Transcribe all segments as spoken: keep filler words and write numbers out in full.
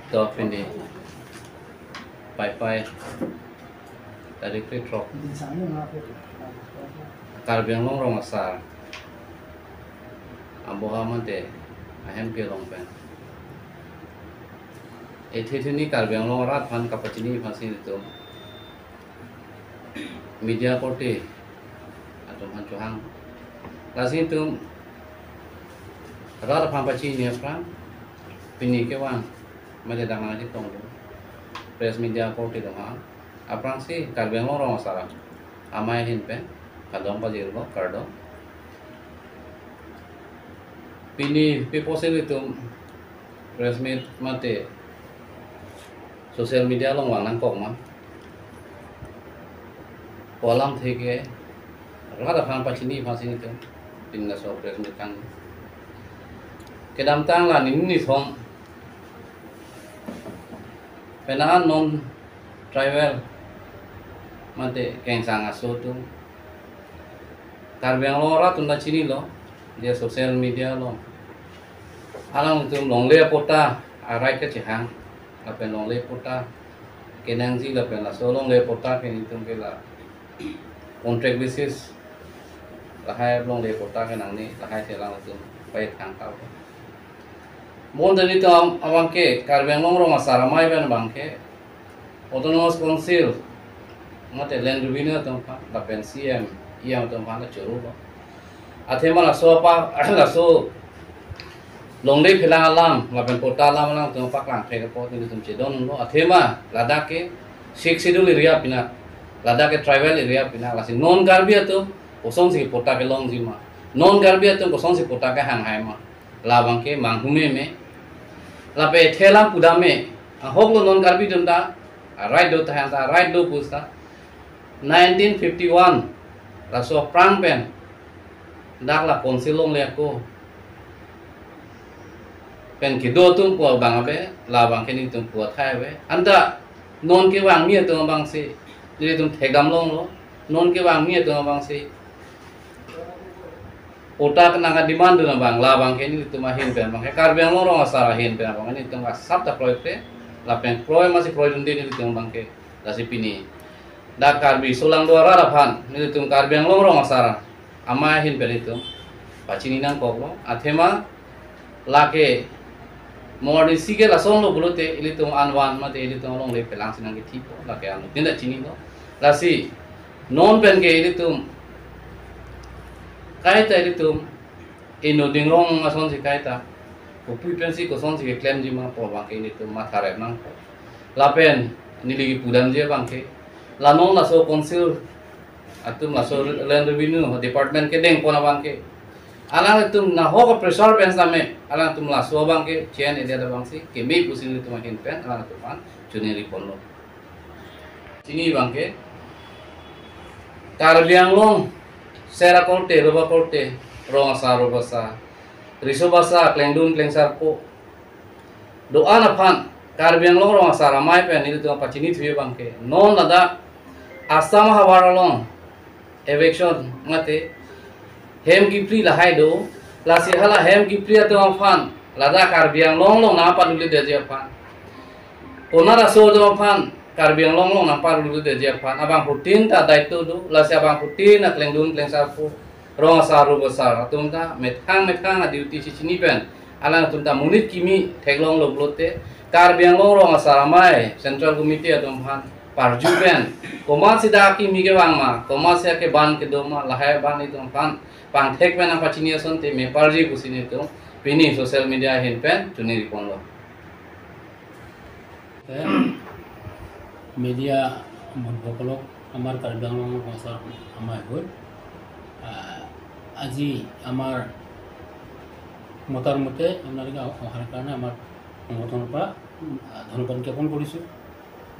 To pini Paipai tarik throk Karbi Anglong Rong Asar aboha mate ahem kelong pen, ethe thini Karbi Anglong arat aphan kapachini aphansi nelitum media korte atum aphan chohang. Lasi nelitum rat aphan pachini aphrang, pini kevang mate damang aji tong do press media korte atum aphan, aphrangsi Karbi Anglong Rong Asar Amei ahin pen kardom pajirlo, kardom. Pini pi apotsi nelitum press meet mate social media along vang nangkok ma pu alamthe ke rat aphan pachini aphansi nelitum pini laso press meet kang. Kedamtang la nini nithom penang non tribal mate Kengsang aso atum Karbi Anglong arat atum ta chinilo, je social media along alangtum longle patta arai kechehang, lapen longle patta kenangji, lapen laso longle patta ke nelitum ke la contract basis lahai longle patta ke nangne, lahai si alangtum pai thang tau. Bonta nelitum abang ke Karbi Anglong Rong Asar Amei pen abang ke Autonomous Council mate Land Revenue atum aphan lapen C M, E M atum aphan ta choro lo. Athema laso apa laso longle phelang alam lapen patta alam alangtum paklang thek apot nelitum chedon lo. Athema ladak ke Sixth Schedule area pinak, ladak ke tribal area pinak, lasi non Karbi atum kosonsi patta kelongji ma, non Karbi atum kosonsi patta kehang hai ma, labang ke manghu meme. Lapen ethe alam pudam me, ahok lo non Karbi atum ta right do tahai ta, right do pusi ta nineteen fifty-one laso aphrang pen dak la Council longle ako pen kedo atum pu abang ave, labang ke nelitum pu athai ave. Anta non kevangmi atum abangsi nelitum thekdam longlo, non kevangmi atum abangsi patta kenang a-demand dun abang, labang ke nelitum ahin pen abang ke Karbi Anglong Rong Asar ahin pen abang nelitum asap ta kroikre, lapen kroi masi kroidunde nelitum abang ke. Lasi pini dak Karbi solangdo arat aphan nelitum Karbi Anglong Rong Asar Amei ahin pen nelitum pachini nangkoklo. Athema lake morning si ke lason lo pulote ilitum anvan mate ilitum alongle phelangsi nangkethipo, lake anuttin ta chinilo. Lasi non pen ke ilitum kaita ilitum inut ingrong asonsi kaita kopipinsi kosonsi keklemji ma pu abang ke nelitum matha rep nangpo. Lapen neli kipudamji abang ke, la non laso Council atum, laso Land Revenue Department kedengpon abang ke, alangtum nahok pressure pen same alangtum laso abang ke chen edet abangsi keme pusi nelitum ahin pen alangtum aphan choningriponlo. Chini abang ke Karbi Anglong sera korte, roba korte, rong asar, roba asar, riso basa, klengdun klengsarpo do-an aphan Karbi Anglong Rong Asar Amei pen nelitum pachini thuji abang ke, non ladak Assam havar along eviction mate hem kipri lahai do, lasi hala hem kipri atum aphan ladak Karbi Anglong along nangpaluledetji aphan, konat aso atum aphan Karbi Anglong along nangpaluledetji aphan abangphutin ta daito do, lasi abangphutin ta klengdun klengsarpo, rong asar roba asar atum ta methang methang a-duty si chini pen alangtum ta monit kimi theklonglo pulote Karbi Anglong Rong Asar Amei Central Committee atum aphan parju pen komatsi dak kimi kevang ma, komatsi akeban kedo ma, lahai abang itum aphan pangthek pen nangpachini asonte meparji pusi nelitum pini social media ahin pen choningriponlo. Media বন্ধুসকলক, আমাৰ কাৰ্বি আংলঙৰ সংস্থাৰ আমাৰ হৈ, আহ, আজি আমাৰ মতাৰ মতে আপোনালোকে অহাৰ কাৰণে আমাৰ সংগঠনৰ পৰা, আহ, ধন্যবাদ জ্ঞাপন কৰিছোঁ।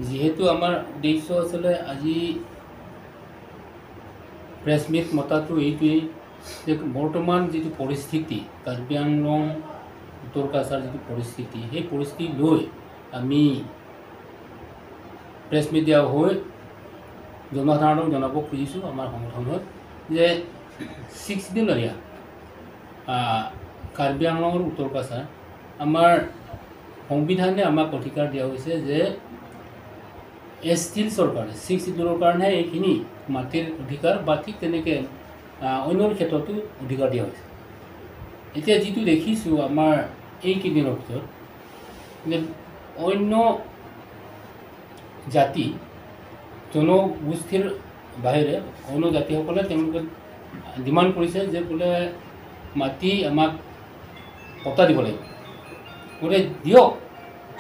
যিহেতু আমাৰ উদ্দেশ্য আছিলে আজি প্ৰেছ মিট মতাটো এইটোৱেই যে বৰ্তমান যিটো পৰিস্থিতি, কাৰ্বি আংলং উত্তৰ কাছাৰ যিটো পৰিস্থিতি, সেই পৰিস্থিতি লৈ আমি প্ৰেছ মিডিয়া হৈ জনসাধাৰণক জনাব খুজিছোঁ আমাৰ সংগঠন হৈ যে ছিক্স শ্বিডিউল এৰিয়া, আহ, কাৰ্বি আংলং আৰু উত্তৰ কাছাৰ আমাৰ সংবিধানে আমাক অধিকাৰ দিয়া হৈছে যে এছ টিৰ চৰকাৰে, ছিক্স চিডিউলৰ কাৰণে এইখিনি মাটিৰ অধিকাৰ বা ঠিক তেনেকে, আহ, অন্যৰ ক্ষেত্ৰতো অধিকাৰ দিয়া হৈছে। এতিয়া যিটো দেখিছোঁ আমাৰ এইকেইদিনৰ ভিতৰত যে অন্য জাতি, জনগোষ্ঠীৰ বাহিৰে অন্য জাতিসকলে তেওঁলোকে ডিমাণ্ড কৰিছে যে বোলে মাটি আমাক পট্টা দিব লাগিব। বোলে দিয়ক,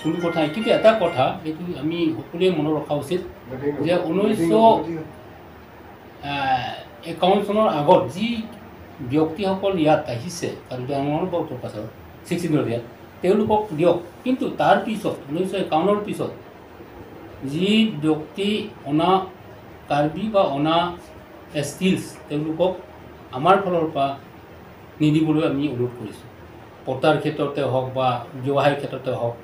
কোনো কথা নাই। কিন্তু এটা কথা, এইটো আমি সকলোৱে মনত ৰখা উচিত যে ঊনৈছশ, আহ, একাৱন্ন চনৰ আগত যি ব্যক্তিসকল ইয়াত আহিছে, কাৰ্বি আংলঙৰ বা উত্তৰ কাছাৰ, ছিক্স চিডিউলৰ ইয়াত, তেওঁলোকক দিয়ক। কিন্তু তাৰ পিছত, ঊনৈছশ একাৱন্নৰ পিছত যি ব্যক্তি অনা কাৰ্বি বা অনা এছ টিছ, তেওঁলোকক আমাৰ ফালৰ পৰা নিদিবলৈ আমি অনুৰোধ কৰিছোঁ। পট্টাৰ ক্ষেত্ৰতে হওক বা ব্যৱসায়ৰ ক্ষেত্ৰতে হওক,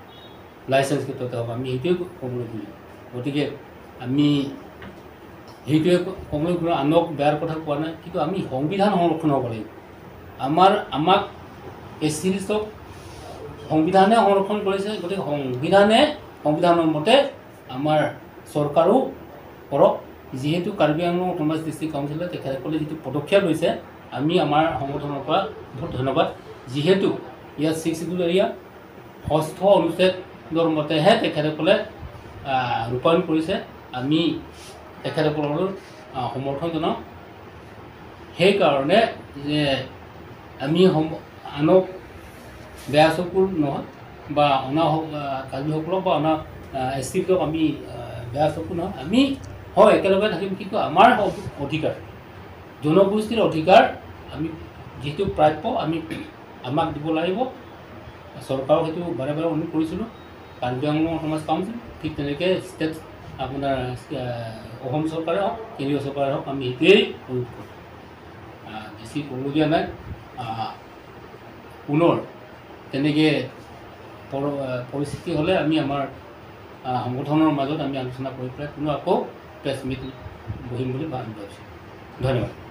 লাইচেন্স ক্ষেত্ৰতে হওক, আমি সেইটোৱে ক'বলৈ খুজিছোঁ। গতিকে আমি সেইটোৱে ক-, ক'বলৈ খুজিছোঁ, আনক বেয়াৰ কথা কোৱা নাই, কিন্তু আমি সংবিধান সংৰক্ষণ হ'ব লাগিব। আমাৰ, আমাক এছ টি লিষ্টক সংবিধানে সংৰক্ষণ কৰিছে, গতিকে সংবিধানে, সংবিধানৰ মতে আমাৰ চৰকাৰো কৰক। যিহেতু কাৰ্বি আংলং অট'নমাছ ডিষ্ট্ৰিক্ট কাউন্সিলে তেখেতসকলে যিটো পদক্ষেপ লৈছে, আমি আমাৰ সংগঠনৰ পৰা বহুত ধন্যবাদ। যিহেতু ইয়াত ছিক্স চিডিউল এৰিয়া ষষ্ঠ অনুচ্ছেদৰ মতেহে তেখেতসকলে, আহ, ৰূপায়ণ কৰিছে। আমি তেখেতসকললৈ, আহ, সমৰ্থন জনাওঁ। সেইকাৰণে যে আমি সম-, আনক বেয়া চকুৰ নহয় বা অনা স-, আহ, কাৰ্বিসকলক বা অনা, আহ, এছ টিক আমি, আহ, বেয়া চকু নহয়। আমি হয় একেলগে থাকিম, কিন্তু আমাৰ অধ-, অধিকাৰ, জনগোষ্ঠীৰ অধিকাৰ আমি যিটো প্ৰাপ্য, আমি, আমাক দিব লাগিব। চৰকাৰক সেইটো বাৰে বাৰে অনুৰোধ কৰিছিলোঁ, কাৰ্বি আংলং অট'নমাছ কাউন্সিল, ঠিক তেনেকে ষ্টেট, আপোনাৰ, আহ, অসম চৰকাৰে হওক, কেন্দ্ৰীয় চৰকাৰে হওক, আমি সেইটোৱেই অনুৰোধ কৰোঁ। আহ, বেছি ক'বলগীয়া নাই। আহ, পুনৰ তেনেকে পৰ-, আহ, পৰিস্থিতি হ'লে আমি আমাৰ, আহ, সংগঠনৰ মাজত আমি আলোচনা কৰি পেলাই পুনৰ আকৌ প্ৰেছ মিট বহিম বুলি ভা-, ভাবিছোঁ। ধন্যবাদ।